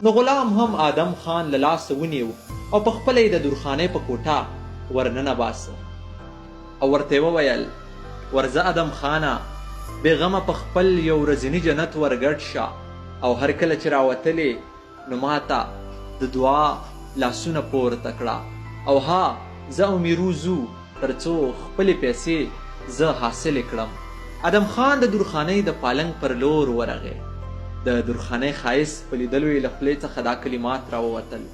نو غلام هم آدم خان له لاسه ونیو او په خپله یې د درخانۍ په کوټه ورننه باسه او ورته یې وویل، ورځه ادم خانه! بې غمه په خپل یو ورځني جنت ورګډ شه او هر کله چې راوتلې نو ماته د دعا لاسونه پورته کړه او ها زه او میرو ځو تر څو خپلې پیسې زه حاصلې کړم. ادم خان د درخانۍ د پالنګ پر لور ورغی. د درخانۍ ښایست په لیدلو یې له خولې څخه دا کلمات راووتل،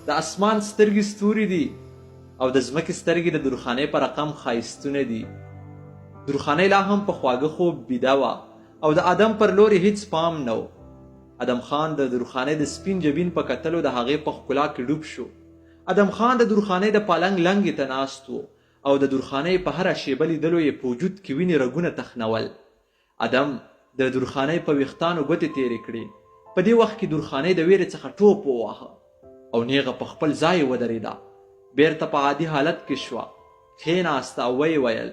د اسمان سترګې ستوري دي او د ځمکې سترګې د درخانۍ په رقم ښایستونه دي. درخانۍ لا هم په خواږه خوب بیده وه او د ادم پر لور یې هیڅ پام نه و. ادم خان د درخانۍ د سپین جبین په کتلو د هغې په ښکلا کې ډوب شو. ادم خان د درخانۍ د پالنګ لنګې ته ناست و او د درخانۍ په هره شېبه لیدلو یې په وجود کې وینې رګونه تخنول. ادم د درخانۍ په ویښتانو ګوتې تېرې کړې. په دې وخت کې درخانۍ د وېرې څخه ټوپ وواهه او نېغه په خپل ځای ودرېده. بېرته په عادي حالت کې شوه. کښېناسته او ویې ویل،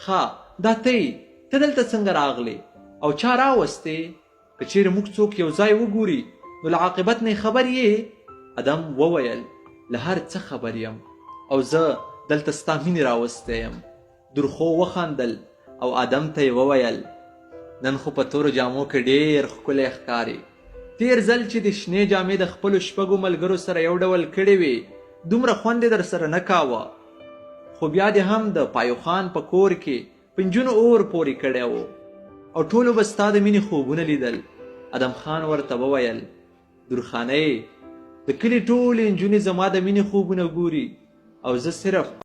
ښه، دا ته یې؟ ته دلته څنګه راغلې او چا راوستې؟ که چېرې موږ څوک یو ځای وګوري نو له عاقبت نه یې خبر یې؟ ادم وویل، له هر څه خبر یم او زه دلته ستا مینې راوستی یم. درخو وخندل او ادم ته یې وویل، نن خو په تورو جامو کې ډېر ښکلی ښکارې. تېر ځل چې دې شنې جامې د خپلو شپږو ملګرو سره یو ډول کړې وې، دومره خوند دې درسره نه کاوه. خو بیا دې هم د پایوخان په کور کې په نجونو اور پورې کړی و او ټولو به ستا د مینې خوبونه لیدل. ادم خان ورته وویل، درخانۍ! د کلي ټولې نجونې زما د مینې خوبونه ګوري او زه صرف.